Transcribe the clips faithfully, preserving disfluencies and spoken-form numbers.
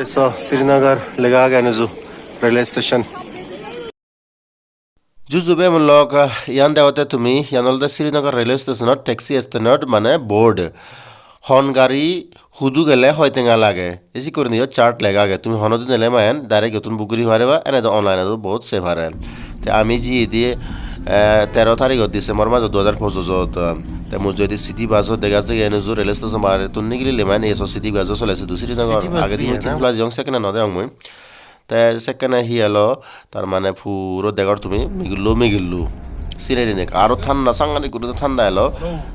So, Srinagar lega age enuju railway station. Juju bemulok, ah, iyan degotte tumi, iyan olode Srinagar railway stationot taxi stand-ot mane board. Hon gari hudu gele hoi tenga lage. Esi gurinei iyot chart lega age. Tumi honodin ele maen direct iyottun book guri pariba, ene do online-ot board sei pare. Te ami jiyedi, eh, tero tarigot December majo dui hajar pojojot, ah, te mui jiyedi city bus-o dega jai enuju railway station barettun nigilile maen eso city bus-o sole sidu Srinagar. City bus agedi mui diye tin na? Pla jiyong sekkene no degong mui. Te sekkene hi elo, tar mane puro degor tumi migillo migillo. Scenery nek aro thanda, sangadik guri thanda elo.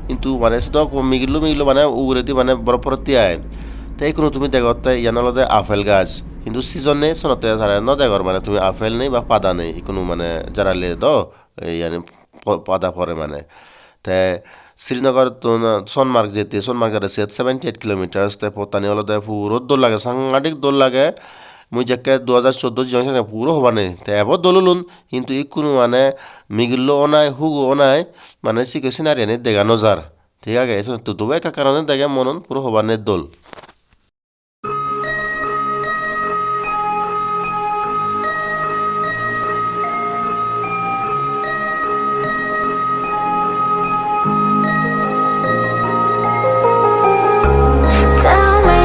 Hintu mane sedok migillo migillo mane uguredi mane borof porotte ai. Te ikkunu tumi degotte iyan olode apple gaj. Hintu season nei, senotte tare no degor mane tumi apple nei ba pada nei. Ikkunu mane jarale do, ei yani po-, pada pore mane. Te Srinagar tun Sonmarg jette, Sonmarg aro siyot seventy eight kilometers, te pottani olode puro dol lage, sangadik dol lage. Mui jekke dui hajar soddo jiyong sekke puro hobar nei. Te ebo dol olun, hintu ikkunu mane migillo onai, hugo onai, mane sikke scenery ani dega no jar. Thik age, siyot tubo ekka karone dege monun puro hobar nei dol. Tell me,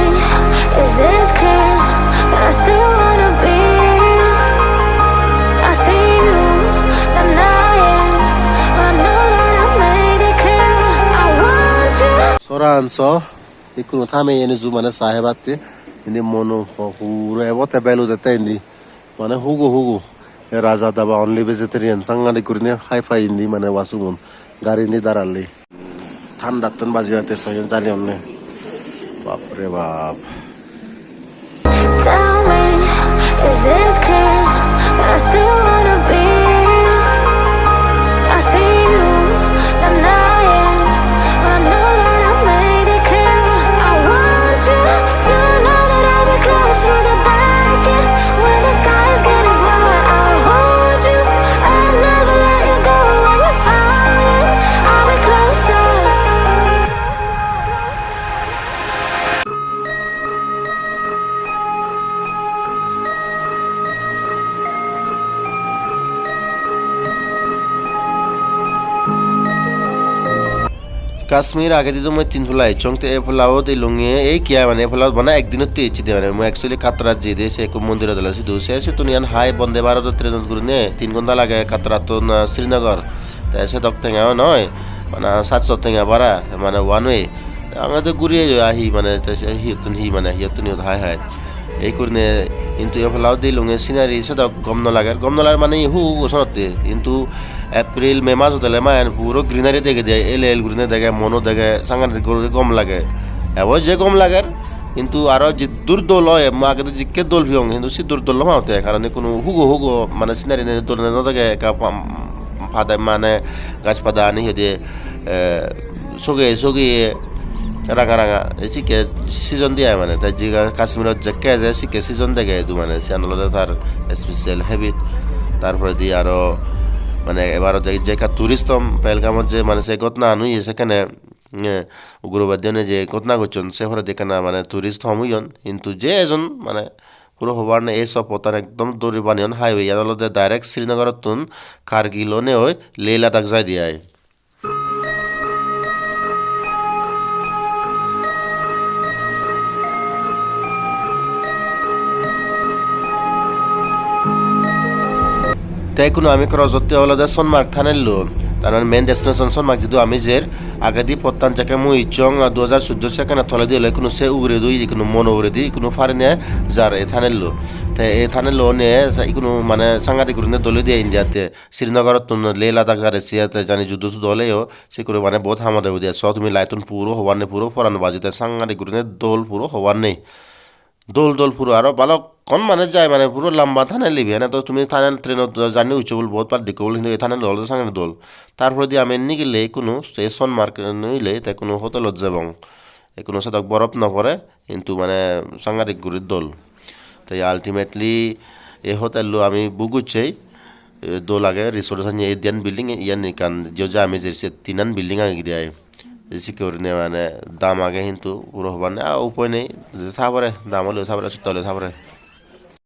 is it clear that I still wanna be? I see you denying, but I know that I made it clear. I want you. Sora anso, ikkunu thame ene ju mane sa hebatte, indi mono ho-, hure ebo te bel udette indi. Mane hugo hugo. E Raja Dhaba only vegetarian, sangadik gurinei hi-fi indi mane washroom un. Gari indi daralli. Thandattun baji batte soyon jali onne. Bap re bap. Tell me, is it clear that I still wanna be? I see you denying, but I know that I made it clear. I want you to know that I'll be close through the darkest. When the sky is getting bright, I'll hold you. I'll never let you go. When you're falling, I'll be closer. Kashmir agedi do mui tin polla ecchong, te ei pollabot elunge, ei kiya mane ei pollabot bana ekdinotte ecche de mane, mui actually Katra jeyede se ekko mondirot ole sidu, se sittun iyan hai Vande Bharat trainot gurine tin ghonta lage Katrattun, ah, Srinagar, te sedok tenga o noi, bana satso tenga bara, mane one way, te angede guri eyo ahi mane, te se hiyottun hi mane, hiyottun hiyot hai hai. Ei gurinei hintu ei polla udilunge scenery sedok gom no lager, gom no lager mane hu hu senotte. Hintu April, May majot ele maen puro greenery degede ai, el el gurinei dege, mono dege, sangadik guri gom lage. Ebo je gom lager, hintu aro jiddur dol oi, mo agede jikke dol piyong, hintu siddur dol no paotte, karon ikkunu hugo hugo mane scenery ne dol no dege, ekka pam-, pada mane gaj pada ani hoide, eh, sogeye sogeye ranga ranga, ei sikke season de ai mane, te jiga Kashmirot jekke eje sikke season dege edu mane, siyan olode tar special habit. Tar poredi aro mane ebar je, je ekka tourist hom Pahalgamot je mane se ghotona an oye sekkene, eh, ugrobadi une je ghotona gocchon se poredi ekkana mane tourist hom oyon, hintu je ejon mane puro hobar nei, ei so pottan ekdom duri baneyon highway, iyan olode direct Srinagar ottun Kargil onei oi Leh Ladakh jaide ai. Te ikkunu ami cross otte olode Sonmarg tunnel-lo. Tar mane main destination Sonmarg jidu ami jer. Agedi pottan jekke mui icchong, ah, dui hajar soddo sekkene toledi ole ikkunu se uguredi, ikkunu mono uguredi ikkunu parine jar ei tunnel-lo. Te ei tunnel-lo one ikkunu mane sangadik gurine dole diye India-tte. Srinagar-ottun Leh Ladakh jare siye te jani juddo suddo oleyo, se guri mane bahut ham ode udi. So tumi light-tun puro hobar nei, puro poran baji de, sangadik gurine dol, puro hobar nei. Dol dol puro, aro balokkon mane jai mane puro lamba tunnel ibe. Ene to tumi tunnel train-ot journey ucche bol bahut bar dekko bol, hintu ei tunnel olode sangadik dol. Tar poredi ami nigille ikkunu se Sonmarg nigille te ikkunu hotelot jebong. Ikkunu sedok borof no pore, hintu mane sangadik guri dol. Te ultimately ei hotel-lo ami book gocchei, e, dol age, resort sanye ei diyan building, iyan ekkan je je ami jer se tinan building agede ai. Sekke gurinei mane dam age hintu puro hobar nei. Ah, upoi nei. Sa pore, dam oleyo sa pore, sosta oleyo sa pore.